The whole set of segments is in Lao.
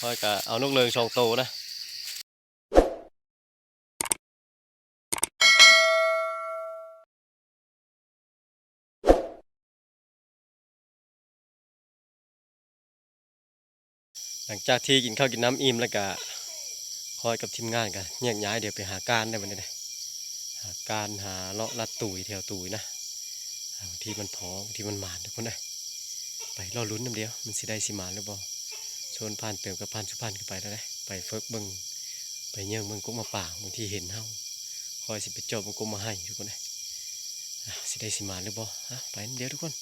ຂ້ອຍກະເອົານົກເລີງສອງໂຕນະ. ຫຼັງຈາກທີ່ກິນເຂົ້າກິນນ້ຳອີ່ມແລ້ວກະ ຂ້ອຍກັບທີມງານກະແຍກຍ້າຍ ດຽວໄປຫາການໄດ້ບັດນີ້ເດ້ ຫາການ ຫາເລາະລັດຕູຍແຖວຕູຍນະ ບາງທີມັນພໍ ບາງທີມັນໝານ ທຸກຄົນເອີຍ. ໄປລໍລຸ້ນນຳດຽວ ມັນຊິໄດ້ຊິໝານຫຼືບໍ່. ໂຊນຜ່ານເຕີມກັບຜ່ານສຸພັນກໍໄປແລ້ວເດ້ ໄປເຟີກເບິ່ງ ໄປເຍີ້ງເບິ່ງກົກໝາກປາງ ບາງທີເຫັນເຮົາ. ຂ້ອຍຊິໄປຈອບເບິ່ງກົກໝາກໄຮ ທຸກຄົນເອີຍ ອາ ຊິໄດ້ຊິໝານຫຼືບໍ່. ອາ ໄປນຳດຽວທຸກຄົນ.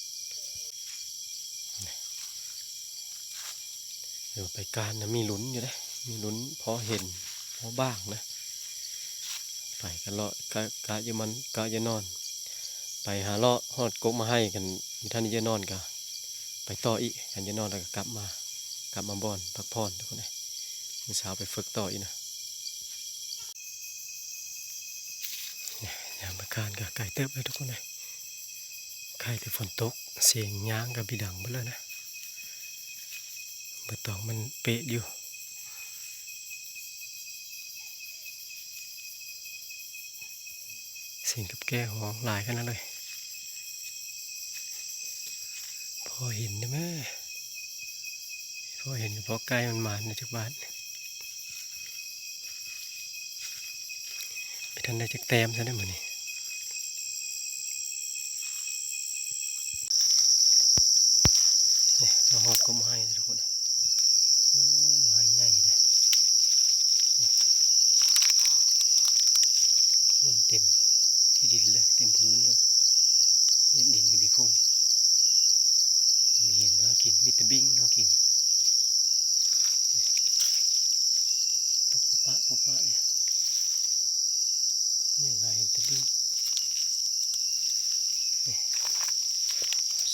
ເອີ ໄປການນະ ມີລຸ້ນຢູ່ເດ້ ມີລຸ້ນ ພໍເຫັນພໍບ້າງນະ. ໄປກະເລາະ ກະ ກະຢ່າມັນ ກະຢ່ານອນ ໄປຫາເລາະຮອດກົກໝາກໄຮ. ຄັນມີທ່ານນີ້ຢ່ານອນກະໄປຕໍ່ອີກ ຄັນຢ່ານອນແລ້ວກະກັບມາ ກັບມາບ່ອນພັກຜ່ອນ ທຸກຄົນເອີຍ. ມື້ເຊົ້າໄປຝຶກຕໍ່ອີກນະ. ຍາມມາການກະໄກເຕີບເລີຍ ທຸກຄົນເອີຍ. ໄຄແຕ່ຝົນຕົກ ສຽງຍາງກະບິດັງເບິດແລ້ວນະ. ໃບຕອງມັນເປະຢູ່ ສຽງກັບແກ້ຮ້ອງຫຼາຍຂະໜາດເລີຍ. ພໍເຫັນເດ້ແມ້ ພໍເຫັນກະພໍໄກ່ມັນໝານໃນຈັກບາດ. ໄປທັນໄດ້ຈັກແຕ້ມຊະເດ້ມື້ນີ້. ນີ້ມາຮອດກົກໝາກໄຮແລ້ວທຸກຄົນ. ໂອ້ ໝາກໄຮໃຫຍ່ເດ້ ຫຼົ່ນເຕັມຂີ້ດິນເລີຍ ເຕັມພື້ນເລີຍ. ເຮັດດິນກະບີຄຸ່ງ ອັນນີ້ເຫັນເຮົາກິນ ມີແຕ່ບິ້ງເຮົາກິນ. ຕົກປຸບປະປຸບປະຢູ່ ຍັງຫາເຫັນແຕ່ບິ້ງ. ນີ້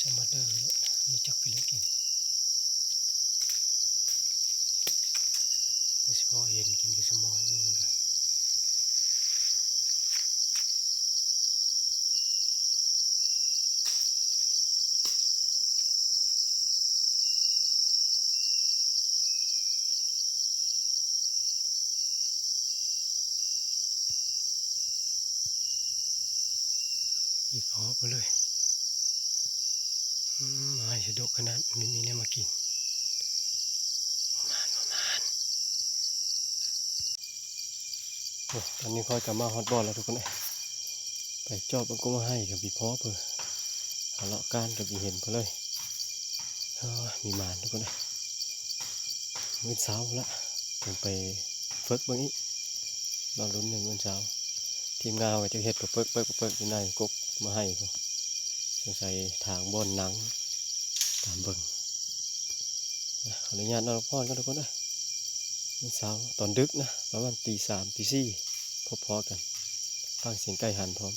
ສະມາເດີໂລດ ມີຈັກປີແລ້ວກິນ ຊິພໍເຫັນກິນກະສະໝໍອີກໜຶ່ງເດີ. ອີກພໍໄປເລີຍ. ອືມ ໝາກໄຮຊິດົກຂະໜາດ ມີ ມີແນວມາກິນ. ບໍ່ໝານ ບໍ່ໝານ. ໂອ້ ຕອນນີ້ຂ້ອຍກະມາຮອດບ່ອນແລ້ວທຸກຄົນເອີຍ. ໄປຈອບເບິ່ງກົກໝາກໄຮກະບໍ່ພໍເພີ ຫາເລາະການກະບໍ່ເຫັນເພິ່ນເລີຍ. ໂອ້ຍ ມີໝານທຸກຄົນເອີຍ. ມື້ເຊົ້າລະ ຈັ່ງໄປຝຶກເບິ່ງອີກ ລໍລຸ້ນໃນມື້ເຊົ້າ. ທີມງານເຮົາກະຈະເຮັດປະເປິກ ປະເປິກ ປະເປິກຢູ່ໃນກົກໝາກໄຮພຸ້ນ. ສົງໄສຖາງບ່ອນນັ່ງ ຕາມເບິ່ງ. ຂໍອະນຸຍາດນອນພັກຜ່ອນກ່ອນທຸກຄົນເອີຍ. ມື້ເຊົ້າຕອນດຶກນະ ປະມານຕີສາມ ຕີສີ່ ພໍ້ໆກັນ. ຟັງສຽງໄກ່ຫັນພ້ອມ.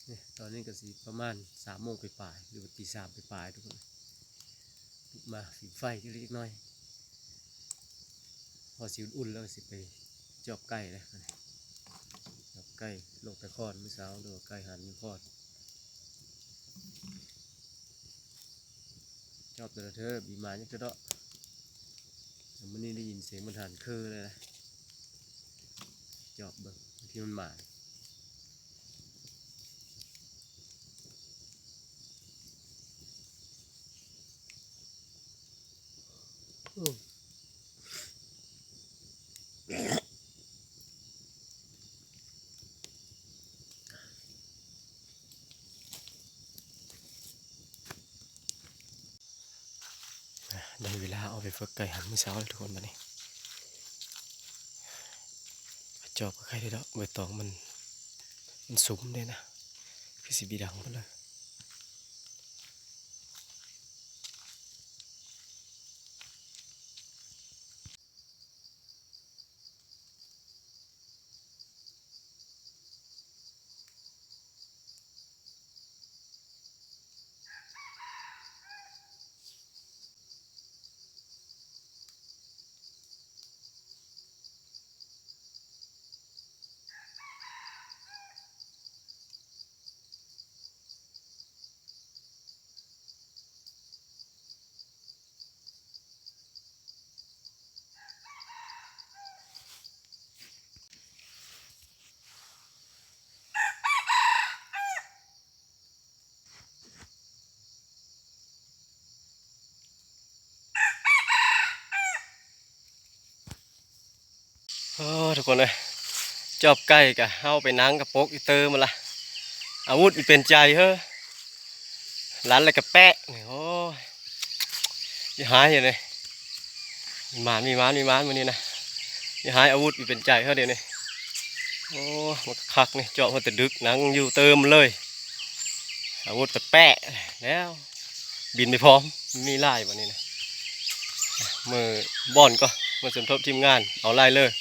ນີ້ ຕອນນີ້ກະຊິປະມານສາມໂມງປາຍໆ ຫຼືວ່າຕີສາມປາຍໆ ທຸກຄົນ. ລຸກມາຜິງໄຟຈັກເລັກໜ້ອຍ ພໍຊິອຸ່ນໆ ແລ້ວກະຊິໄປຈອບໄກ່ແລ້ວ. ຈອບໄກ່ ລົກຕາຄອນມື້ເຊົ້າ ຫຼືວ່າໄກ່ຫັນຢູ່ຄອນ. ຈອບແຕ່ລະເທື່ອ ມີໝານຈັກເທື່ອເນາະ. ແຕ່ມື້ນີ້ໄດ້ຍິນສຽງມັນຫັນຄືເລີຍນະ. ຈອບເບິ່ງທີ່ມັນໝານ. ໄດ້ເວລາອອກໄປຝຶກໄກ່ຫັນມື້ເຊົ້າແລ້ວທຸກຄົນ. ບາດນີ້ ຈອບກະໄຄເດ້ດອກ ໃບຕອງມັນ ມັນສຸມເດ້ນະ ຄືຊິບີດັງເບິດເລີຍ. ເ ໂອ້ ທຸກຄົນເອີຍ ຈອບໄກ່ກະເຮົາໄປນັ່ງກະປົກອີເຕີມາລະ ອາວຸດມີເປັນໃຈເຮີ ລັນແລ້ວກະແປະນີ້ ໂອ້ຍ ຢ່າຫາຍຢູ່ນີ້ ມີໝານ ມີໝານ ມີໝານມື້ນີ້ນະ ຢ່າຫາຍ ອາວຸດມີເປັນໃຈເຮີດຽວນີ້ ໂອ້ ມັນກະຄັກນີ້ ຈອບເຮົາແຕ່ດຶກ ນັ່ງຢູ່ເຕີມເລີຍ ອາວຸດກະແປະແລ້ວ ບິນໄປພ້ອມ ມີຫຼາຍບາດນີ້ນະ ເມືອບ່ອນກໍ ເມືອສົມທົບທີມງານ ເອົາຫຼາຍເລີຍ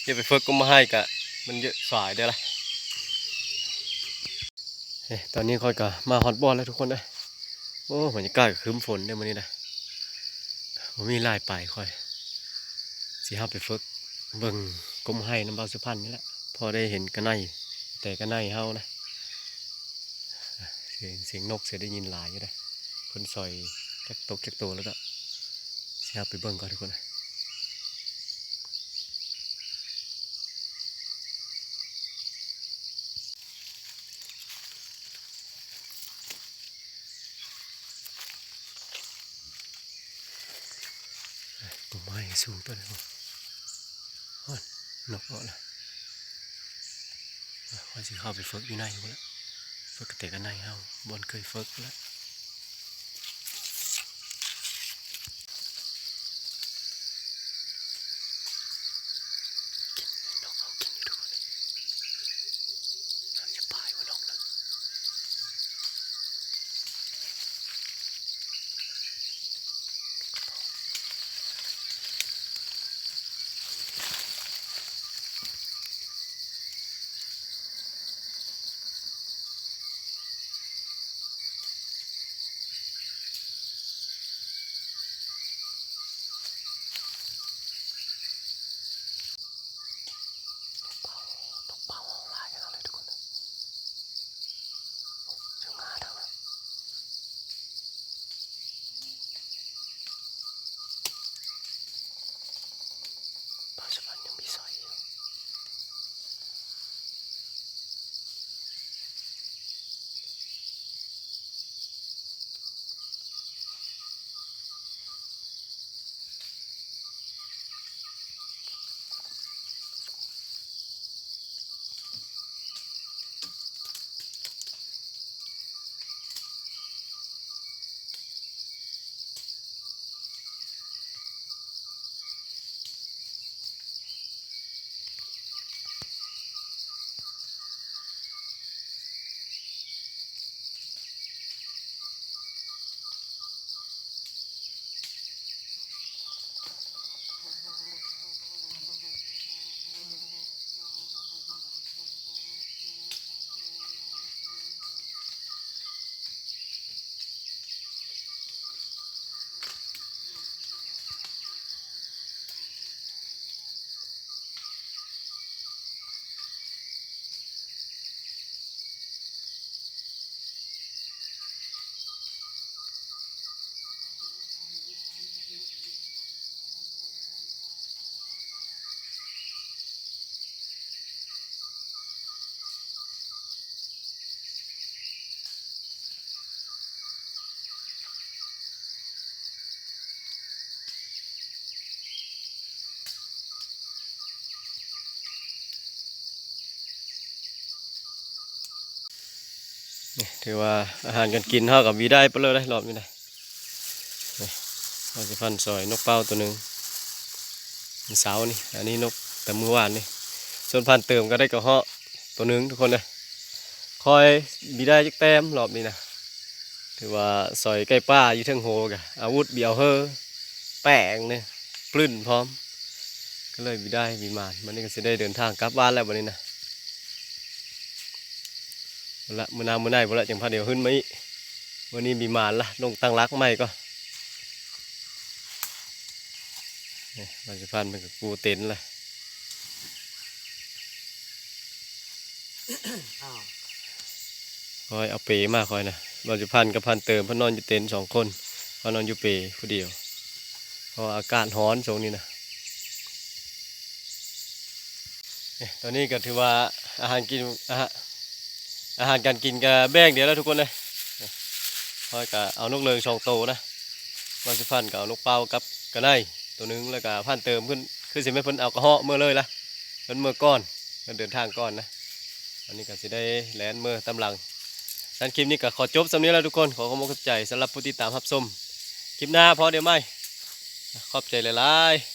ຢ່າໄປຝຶກກົມມາໄຮກະ ມັນເຍອະສາຍເດ້ລະ ເອີ ຕອນນີ້ຂ້ອຍກະມາຮອດບ່ອນແລ້ວທຸກຄົນເອີຍ ໂອ້ ບັນຍາກາດກະຄຶ້ມຝົນເດ້ມື້ນີ້ນະ ບໍ່ມີຫຼາຍປາຍ ຂ້ອຍຊິເຮົາໄປຝຶກເບິ່ງກົມມາໄຮນຳບ່າວສຸພັນນີ້ແຫຼະ ພໍໄດ້ເຫັນກະໄນ ແຕ່ກະໄນເຮົານະ ສຽງ ສຽງນົກຊິໄດ້ຍິນຫຼາຍຢູ່ເດ້ ເພິ່ນຊອຍຈັກຕົກຈັກໂຕແລ້ວກະ ຊິເຮົາໄປເບິ່ງກ່ອນທຸກຄົນ ຕົ້ນໄມ້ສູງຕົ້ນນີ້ບໍ່ ໂອ້ຍ ນົກເອາະລະ ຂ້ອຍຊິເຂົ້າໄປຝຶກຢູ່ໃນພຸ້ນລະ ຝຶກກະແຕກະໄນເຮົາ ບ່ອນເຄີຍຝຶກພຸ້ນລະ. ນີ້ ຖືວ່າອາຫານການກິນເຮົາກະມີໄດ້ປະເລີຍເດ້ ລອບນີ້ນະ ນີ້ ເຮົາຊິພັນຊອຍນົກເປົ້າໂຕໜຶ່ງ ມື້ເຊົ້ານີ້ ອັນນີ້ນົກແຕ່ມື້ວານນີ້ ສ່ວນພັນເຕີມກະໄດ້ກະເຫາະໂຕໜຶ່ງທຸກຄົນເດີ ຄ່ອຍມີໄດ້ຈັກແຕ້ມລອບນີ້ນະ ຖືວ່າຊອຍໄກ່ປ່າຢູ່ເທິງໂຮກະ ອາວຸດບີເອົາເຮີ ແປງນີ້ ປຶ້ນພ້ອມ ກະເລີຍມີໄດ້ມີໝານ ບາດນີ້ກະຊິໄດ້ເດີນທາງກັບບ້ານແລ້ວບາດນີ້ນະ ພຸ້ນລະ ມື້ໜ້າມື້ໃນພຸ້ນລະ ຈັ່ງພາດຽວຂຶ້ນມາອີກ ມື້ນີ້ມີໝານລະ ລົງຕັ້ງຫຼັກໃໝ່ກ່ອນ ນີ້ ບາດຊິພັນເພິ່ນກະກູ້ເຕັນລະ ຂ້ອຍເອົາເປມາຂ້ອຍນະ ບ່າວສຸພັນກັບພັນເຕີມ ເພິ່ນນອນຢູ່ເຕັນສອງຄົນ ຂ້ອຍນອນຢູ່ເປຜູ້ດຽວ ເພາະວ່າອາກາດຮ້ອນຊ່ວງນີ້ນະ ນີ້ ຕອນນີ້ກະຖືວ່າອາຫານກິນ ອາຫານ ອາຫານການກິນກະແບ່ງດຽວແລ້ວທຸກຄົນເອີຍ ຂ້ອຍກະເອົານົກເລີງສອງໂຕນະ ບ່າວສຸພັນກະເອົານົກເປົ້າກັບກະໄນໂຕໜຶ່ງ ແລ້ວກະພັນເຕີມຂຶ້ນ ຄືຊິແມ່ນເພິ່ນເອົາກະເຫາະເມືອເລີຍລະ ເພິ່ນເມືອກ່ອນ ເພິ່ນເດີນທາງກ່ອນນະ. ອັນນີ້ກໍຊິໄດ້ແລ່ນເມືອຕາມຫຼັງ. ຊັ້ນຄລິບນີ້ກໍຂໍຈົບສ່ຳນີ້ແຫຼະທຸກຄົນ. ຂໍຂອບອົກຂອບໃຈສຳລັບຜູ້ຕິດຕາມຮັບຊົມ. ຄລິບໜ້າພໍ້ກັນໃໝ່. ຂອບໃຈຫຼາຍໆ.